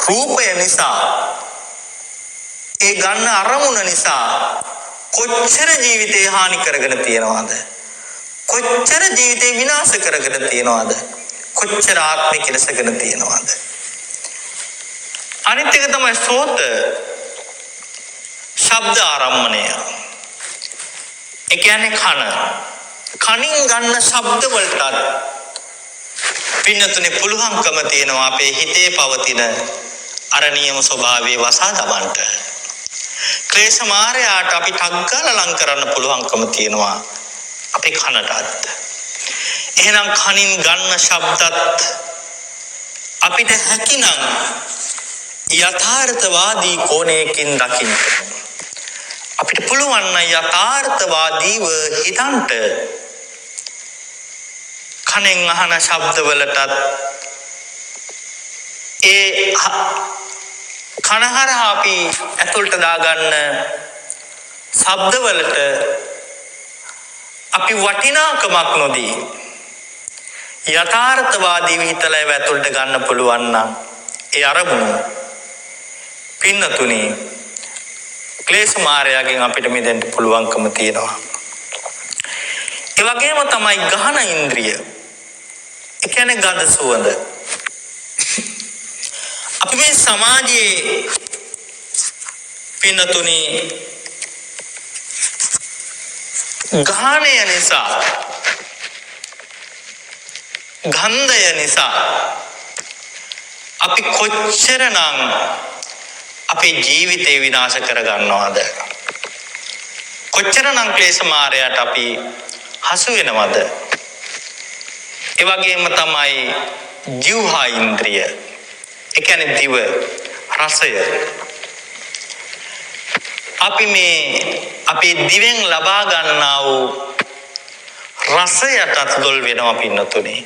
රූපය නිසා, ඒ ගන්න අරමුණ නිසා කොච්චර ජීවිතේ හානි කරගෙන තියෙනවද? කොච්චර ජීවිතේ විනාශ කරගෙන තියෙනවද? කොච්චර ආත්මේ කෙලසගෙන තියෙනවද? අනිත් එක තමයි සෝත ශබ්ද ආරම්මණය. ඒ කියන්නේ කන. කනින් ගන්න ශබ්ද වලටත් පින්නතුනේ පුළුවන්කම තියෙනවා අපේ හිතේ පවතින අර නියම ස්වභාවයේ වසා දමන්නට. ක්ලේශ මාරයාට අපි ටක් ගාලා ලං කරන්න පුළුවන්කම තියෙනවා අපේ කනටත්. එහෙනම් කනින් ගන්න ශබ්දත් අපිට හැකිනම් යථාර්ථවාදී කෝණයකින් දකින්න. අපිට පුළුවන් නම් යථාර්ථවාදීව හිතන්ට කනෙන් අහන ශබ්දවලටත් ඒ කන හරහා අපි ඇතුළට දාගන්න ශබ්දවලට අපි වටිනාකමක් නොදී යථාර්ථවාදීව හිතලා ඒව ඇතුළට ගන්න පුළුවන් නම් ඒ අරමුණු, පින්නතුනි, ක්ලේශ මාරයාගෙන් අපිට මිදෙන්න පුළුවන්කම තියෙනවා. ඒ වගේම තමයි ගහන ඉන්ද්‍රිය. ඒ කියන්නේ ගඳ සුවඳ. අපි මේ සමාජයේ පින්නතුනි ගාහනය නිසා, ගන්ධය නිසා අපි කොච්චරනම් අපේ ජීවිතේ විනාශ කරගන්නවද? කොච්චරනම් ක්ලේශ මාරයට අපි හසු වෙනවද? ඒ වගේම තමයි ජීවහා ඉන්ද්‍රිය. ඒ කියන්නේ දිව, රසය. අපි මේ අපේ දිවෙන් ලබා ගන්නා වූ රසයටත් දොල් වෙනවා පින්නතුනේ.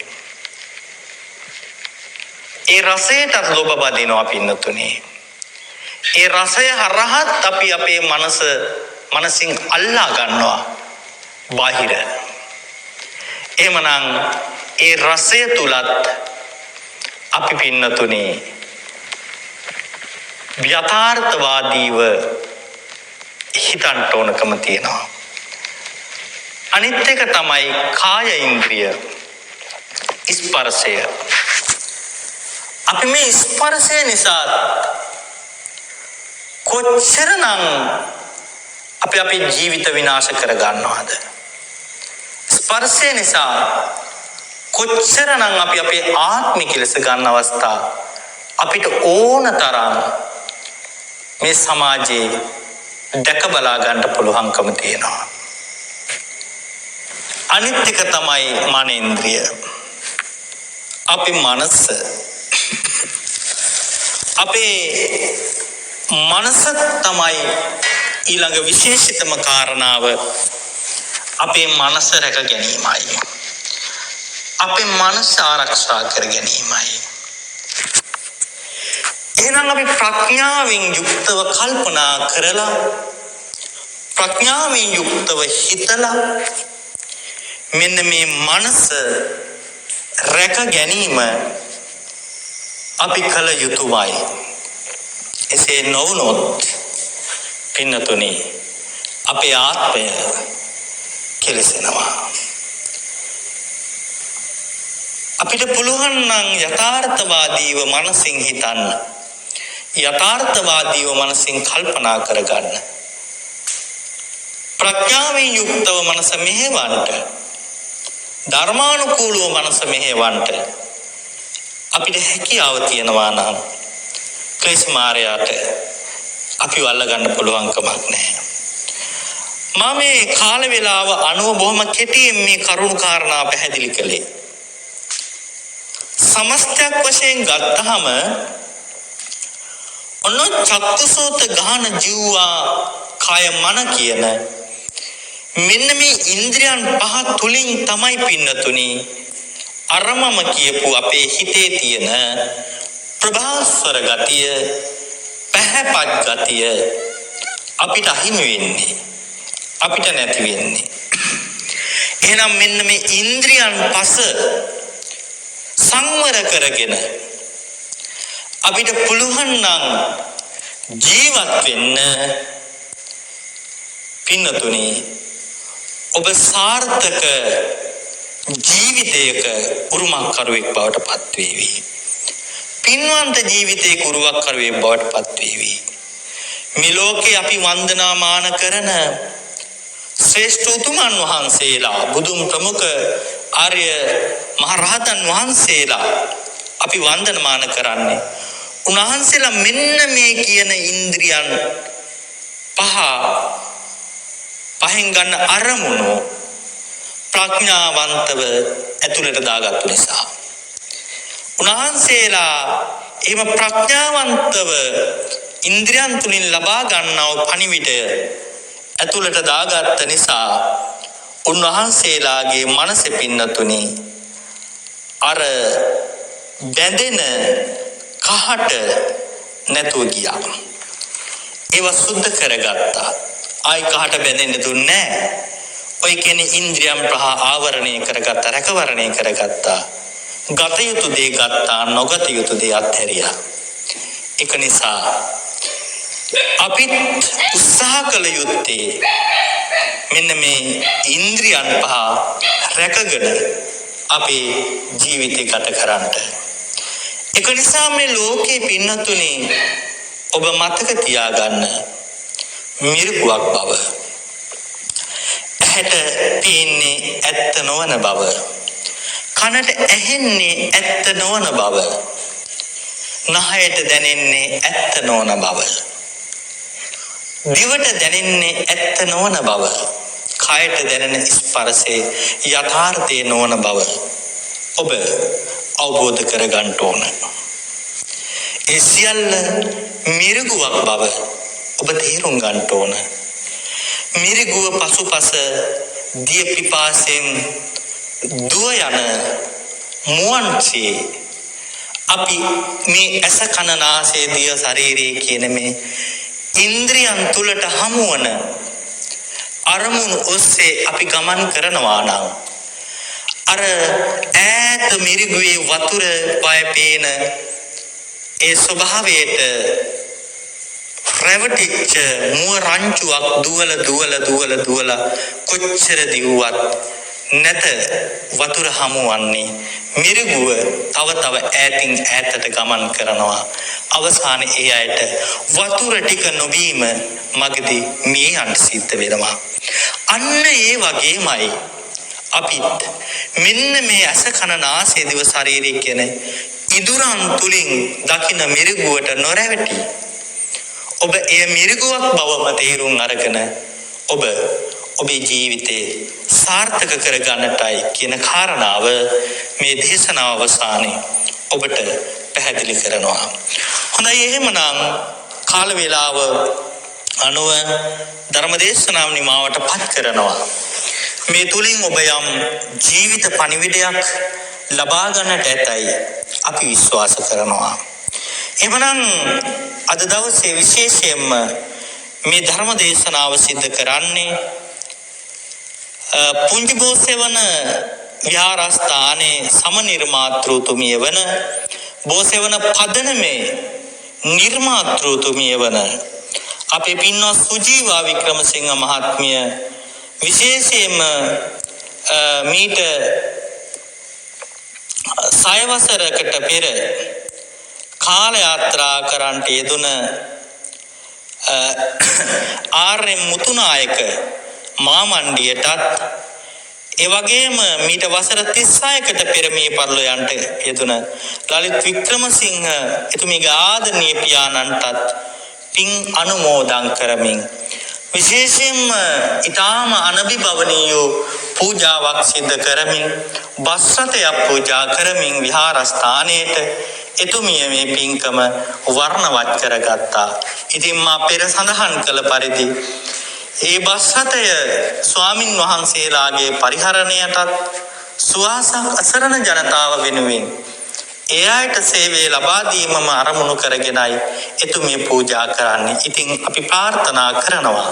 ඒ රසයටත් ලොබ බදිනවා පින්නතුනේ. ඒ රසය හරහත් අපි අපේ මනස මනසින් අල්ලා ගන්නවා බාහිර. එහෙමනම් ඒ රසය තුලත් අපි පින්නතුනේ යථාර්ථවාදීව හිතන්ට ඕනකම තියෙනවා. අනිත් එක තමයි කාය ඉන්ද්‍රිය, ස්පර්ශය. අපි මේ ස්පර්ශය නිසා කොච්චරනම් අපි අපේ ජීවිත විනාශ කර ගන්නවද? ස්පර්ශය නිසා කොච්චරනම් අපි අපේ ආත්මික ලෙස ගන්න අවස්ථා අපිට ඕන තරම් මේ සමාජයේ දැක බලා ගන්න පුළුවන්කම තියෙනවා. අනිත් එක තමයි මනේන්ද්‍රිය. අපි මනස, අපේ මනස තමයි ඊළඟ විශේෂිතම කාරණාව. අපේ මනස රැක ගැනීමයි. අපේ මනස ආරක්ෂා කර ගැනීමයි. එහෙනම් අපි ප්‍රඥාවෙන් යුක්තව කල්පනා කරලා, ප්‍රඥාවෙන් යුක්තව හිතලා මෙන්න මේ මනස රැක ගැනීම අපි කළ යුතුමයි. එසේ නොවුනොත් පින්නතුනි අපේ ආත්මය කෙලසෙනවා. අපිට පුළුවන් නම් යථාර්ථවාදීව මනසින් හිතන්න, යථාර්ථවාදීව මනසින් කල්පනා කරගන්න, ප්‍රඥාවෙන් යුක්තව මනස මෙහෙවන්නට, ධර්මානුකූලව මනස මෙහෙවන්නට අපිට හැකියාව තියෙනවා නම් ක්ලේශ මායාවට අපි අල්ල ගන්න පුළුවන් කමක් නැහැ. මම මේ කාල වේලාව අනුව බොහොම කෙටියෙන් මේ කරුණු කාරණා පැහැදිලි කළේ. සමස්තයක් වශයෙන් ගත්තහම ඔන්න චක්කුසෝත ගාන ජීවා කය මන කියන මෙන්න මේ ඉන්ද්‍රියන් පහ තුලින් තමයි පින්නතුනි අර මම කියපු අපේ හිතේ තියෙන ප්‍රභාස්වර ගතිය, පැහැපත් ගතිය අපිට අහිමි වෙන්නේ, අපිට නැති වෙන්නේ. එහෙනම් මෙන්න මේ ඉන්ද්‍රියන් පස සංවර කරගෙන අපිට පුළුවන් නම් ජීවත් වෙන්න පින්නතුනි, ඔබ සාර්ථක ජීවිතයක උරුමකරුවෙක් බවට පත් වේවි. පින්වන්ත ජීවිතයක උරුමකරුවෙක් බවට පත් වේවි. මේ ලෝකේ අපි වන්දනාමාන කරන ශ්‍රේෂ්ඨ උතුමන් වහන්සේලා, බුදුන් ප්‍රමුඛ ආර්ය මහරහතන් වහන්සේලා අපි වන්දනමාන කරන්නේ උන්වහන්සේලා මෙන්න මේ කියන ඉන්ද්‍රියන් පහෙන් ගන්න අරමුණු ප්‍රඥාවන්තව ඇතුළට දාගත්තු නිසා. උන්වහන්සේලා එහෙම ප්‍රඥාවන්තව ඉන්ද්‍රියන් තුලින් ලබා ගන්නා වූ පණිවිඩය ඇතුළට දාගත්ත නිසා උන්වහන්සේලාගේ මනස පින්නතුනි අර බැඳෙන කහට නැතුව ගියා. ඒවා සුද්ධ කරගත්තා. ආයි කහට බැඳෙන්න දුන්නේ නැහැ. ඔය කියන්නේ ඉන්ද්‍රියන් පහ ආවරණය කරගත්තා, රැකවරණය කරගත්තා. ගත යුතු දේ ගත්තා, නොගත යුතු දේ අත්හැරියා. ඒක නිසා අපිත් උත්සාහ කළ යුත්තේ මෙන්න මේ ඉන්ද්‍රියන් පහ රැකගෙන අපේ ජීවිතය ගත කරන්නට. ඒක නිසා මේ ලෝකේ පින්නතුනේ ඔබ මතක තියාගන්න මිරිගුවක් බව. ඇහැට පේන්නේ ඇත්ත නොවන බව. කනට ඇහෙන්නේ ඇත්ත නොවන බව. නහයට දැනෙන්නේ ඇත්ත නොවන බව. දිවට දැනෙන්නේ ඇත්ත නොවන බව. කයට දැනෙන ස්පර්ශයේ යථාර්ථයේ නොවන බව ඔබ අවබෝධ කරගන්න ඕන. ඒ සියල්ල මිරිගුවක් බව ඔබ තේරුම් ගන්න ඕන. මිරිගුව පසුපස දිය පිපාසයෙන් දුව යන මුවන්සේ අපි මේ ඇස කන නාසය දිය ශරීරය කියන මේ ඉන්ද්‍රියන් තුලට හමුවන අරමුණු ඔස්සේ අපි ගමන් කරනවා නම් අර ඈත මිරිගුවේ වතුර පය පේන ඒ ස්වභාවයට රැවටිච්ච මුව රංචුවක් දුවල දුවල දුවල දුවල කොච්චර දිව්වත් නැත වතුර හමුවන්නේ මිරිගුව තව තව ඈතින් ඈතට ගමන් කරනවා. අවසානයේ ඒ අයට වතුර ටික නොබීම මගදී මිය යන්න සිද්ධ වෙනවා. අන්න ඒ වගේමයි අපිත් මෙන්න මේ ඇස කන නාසය දිව ශරීරය කියන ඉදුරන් තුලින් දකින මිරිගුවට නොරැවටි ඔබ එය මිරිගුවක් බවම තේරුම් අරගෙන ඔබ ඔබේ ජීවිතේ සාර්ථක කරගන්නටයි කියන කාරණාව මේ දේශනාව අවසානයේ ඔබට පැහැදිලි කරනවා. හොඳයි, එහෙමනම් කාල වේලාව අනුව ධර්ම දේශනාව නිමාවට පත් කරනවා. මේ තුලින් ඔබ යම් ජීවිත පණිවිඩයක් ලබා ගන්නට ඇතයි අපි විශ්වාස කරනවා. එහෙමනම් අද දවසේ විශේෂයෙන්ම මේ ධර්ම දේශනාව සිද්ධ කරන්නේ පුංචි බෝසෙවන විහාරස්ථානයේ සමනිර්මාතෘතුමිය වන බෝසෙවන පදනමේ නිර්මාතෘතුමිය වන අපේ පින්වත් සුජීවා වික්‍රමසිංහ මහත්මිය විශේෂයෙන්ම මීට 6 වසරකට පෙර කාල යාත්‍රා කරන්නට යෙදුන ආර්.එම්. මුතුනායක මාමණ්ඩියටත්, ඒ වගේම මීට වසර 36කට පෙර මේ පරලෝ යන්ට යෙදුන ලලිත් වික්‍රමසිංහ එතුමියගේ ආදරණීය පියාණන්ටත් පින් අනුමෝදන් කරමින් විශේෂයෙන්ම ඊටාම අනබිභවනීය පූජාවක් සිද්ධ කරමින් බස් රථයක් පූජා කරමින් විහාරස්ථානයේට එතුමිය මේ පින්කම වර්ණවත් කරගත්තා. ඉතින් මා පෙර සඳහන් කළ පරිදි ඒ බස් රථය ස්වාමින් වහන්සේලාගේ පරිහරණයටත් සුවාසක් අසරණ ජනතාව වෙනුවෙන් ඒ අයට සේවය ලබා දීමම අරමුණු කරගෙනයි එතුමිය පූජා කරන්නේ. ඉතින් අපි ප්‍රාර්ථනා කරනවා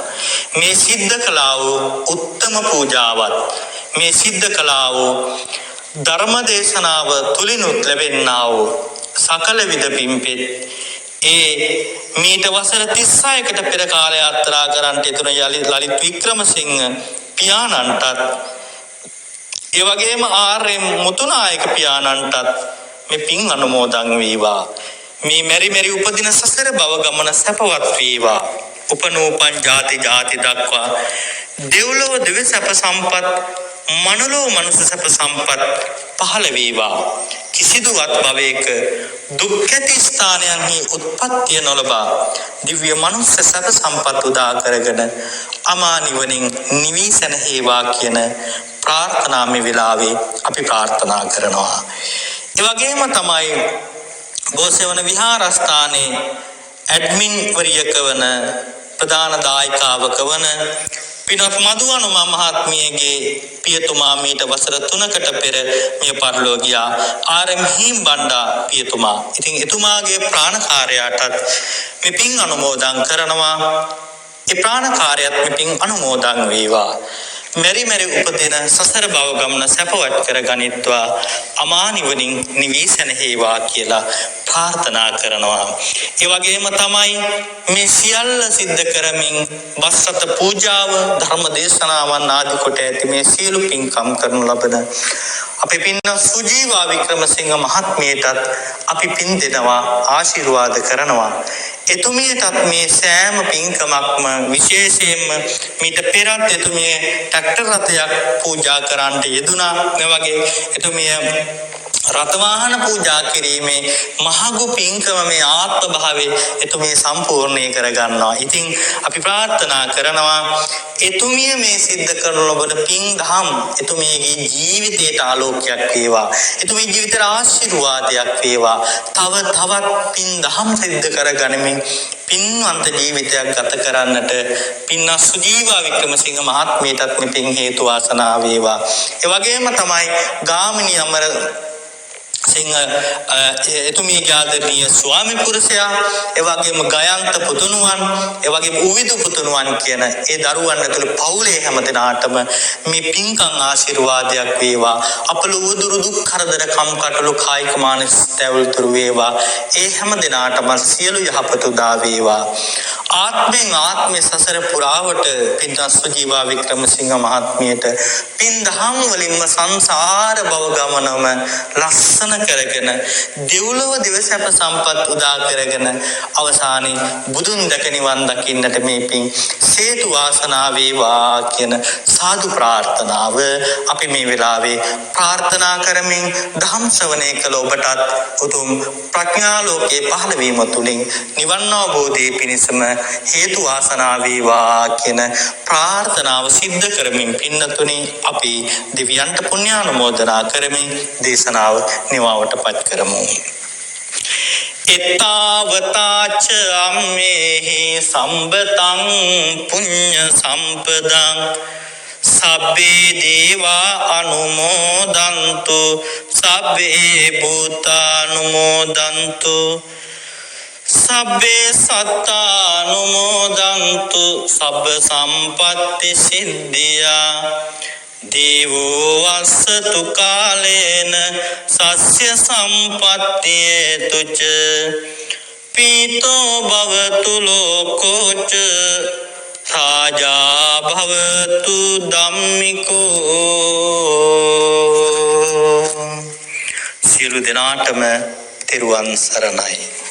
මේ සිද්ධ කළා වූ උත්තම පූජාවත් මේ සිද්ධ කළා වූ ධර්ම දේශනාව තුලිනුත් ලැබෙන්නා වූ සකල විද පින්පෙත් ඒ මීට වසර 36කට පෙර කාල යාත්‍රා කරන්නට යෙදුන ලලිත් වික්‍රමසිංහ පියාණන්ටත්, ඒ වගේම ආර්.එම්. මුතුනායක පියාණන්ටත් මේ පින් අනුමෝදන් වේවා. මේ මෙරි මෙරි උපදින සසර භව ගමන සැපවත් වේවා. උපනූපන් ජාති ජාති දක්වා දෙව්ලොව දිව්‍ය සැප සම්පත් මනුලොව මනුෂ්‍ය සැප සම්පත් පහළ වේවා. කිසිදුවත් භවයක දුක් ඇති ස්ථානයන්හි උත්පත්තිය නොලබා දිව්‍ය මනුෂ්‍ය සැප සම්පත් උදා කරගෙන අමා නිවනින් නිවී සැනහේවා කියන ප්‍රාර්ථනා මේ වෙලාවේ අපි ප්‍රාර්ථනා කරනවා. ඒ වගේම තමයි බෝසෙවන විහාරස්ථානයේ ඇඩ්මින් වරියක වන ප්‍රධාන දායකාවක වන පින්වත් මధుවනුමා මහත්මියගේ පියතුමා මීට වසර 3කට පෙර මිය පරලොව ගියා. ආර්.එම්. හීම්බණ්ඩා පියතුමා. ඉතින් එතුමාගේ ප්‍රාණකාරයාටත් මේ පින් අනුමෝදන් කරනවා. ඒ ප්‍රාණකාරයත් මේ පින් අනුමෝදන් වේවා. මෙරි මෙරි උපදින සසර භව ගමන සැපවත් කරගනිත්වා අමා නිවනින් නිවී සැනහේවා කියලා ප්‍රාර්ථනා කරනවා. ඒ වගේම තමයි මේ සියල්ල සිද්ධ කරමින් බස් රථ පූජාව, ධර්ම දේශනාවන් ආදී කොට ඇති මේ සියලු පින්කම් කරනු ලබන අපේ පින්වත් සුජීවා වික්‍රමසිංහ මහත්මියටත් අපි පින් දෙනවා, ආශිර්වාද කරනවා. එතුමියටත් මේ සෑම පින්කමක්ම විශේෂයෙන්ම මීට පෙරත් එතුමිය ට්‍රැක්ටර් රථයක් පූජා කරන්නට යෙදුනා. මේ වගේ එතුමිය රථවාහන පූජා කිරීමේ මහඟු පින්කම මේ ආත්ම භාවයේ එතුමිය සම්පූර්ණේ කරගන්නවා. ඉතින් අපි ප්‍රාර්ථනා කරනවා එතුමිය මේ සිද්ධ කරනු ලබන පින් දහම් එතුමියගේ ජීවිතයට ආලෝකයක් වේවා, එතුමියගේ ජීවිතයට ආශිර්වාදයක් වේවා. තව තවත් පින් දහම් සිද්ධ කරගනිමින් පින්වන්ත ජීවිතයක් ගත කරන්නට පින්වත් සුජීවා වික්‍රමසිංහ මහත්මියටත් මේ පින් හේතු වාසනා වේවා. ඒ වගේම තමයි ගාමිණී අමර සිංහ එතුමියගේ ආදරණීය ස්වාමි පුරුෂයා, ඒ වගේම ගයන්ත පුතුණුවන්, ඒ වගේම උවිදු පුතුණුවන් කියන ඒ දරුවන් ඇතුළු පවුලේ හැම දෙනාටම මේ පින්කම් ආශිර්වාදයක් වේවා. අපල උදුරු දුක් කරදර කම්කටොළු කායික මානසික තැවුල් තුරු වේවා. ඒ හැම දෙනාටම සියලු යහපත උදා වේවා. ආත්මෙන් ආත්මේ සසර පුරාවට පින්වත් සුජීවා වික්‍රමසිංහ මහත්මියට පින් දහම් වලින්ම සංසාර භව ගමනම ලස්සන කරගෙන දෙව්ලොව දිවසැප සම්පත් උදා කරගෙන අවසානයේ බුදුන් දැක නිවන් දකින්නට මේ පින් හේතු වාසනා වේවා කියන සාදු ප්‍රාර්ථනාව අපි මේ වෙලාවේ ප්‍රාර්ථනා කරමින් ධම් ශ්‍රවණය කළ ඔබටත් උතුම් ප්‍රඥා ලෝකයේ පහළ වීම තුළින් නිවන් අවබෝධයේ පිණිසම හේතු වාසනා වේවා කියන ප්‍රාර්ථනාව සිද්ධ කරමින් පින්නතුනි අපි දෙවියන්ට පුණ්‍යානුමෝදනා කරමින් දේශනාව නිමවට පත් කරමු. එත්තාවතාච අම්මේහි සම්බතං පුඤ්ඤ සම්පදං සබ්බේ දේවා අනුමෝදන්තු සබ්බේ භූතානුමෝදන්තු සබ්බේ සත්තානුමෝදන්තු සබ්බ සම්පත්ති සිද්ධියා දේවෝ වස්සතු කාලේන සස්්‍ය සම්පත්තියේ තුච පීතෝ භවතු ලෝකෝච රාජා භවතු ධම්මිකෝ. සියලු දෙනාටම තෙරුවන් සරණයි.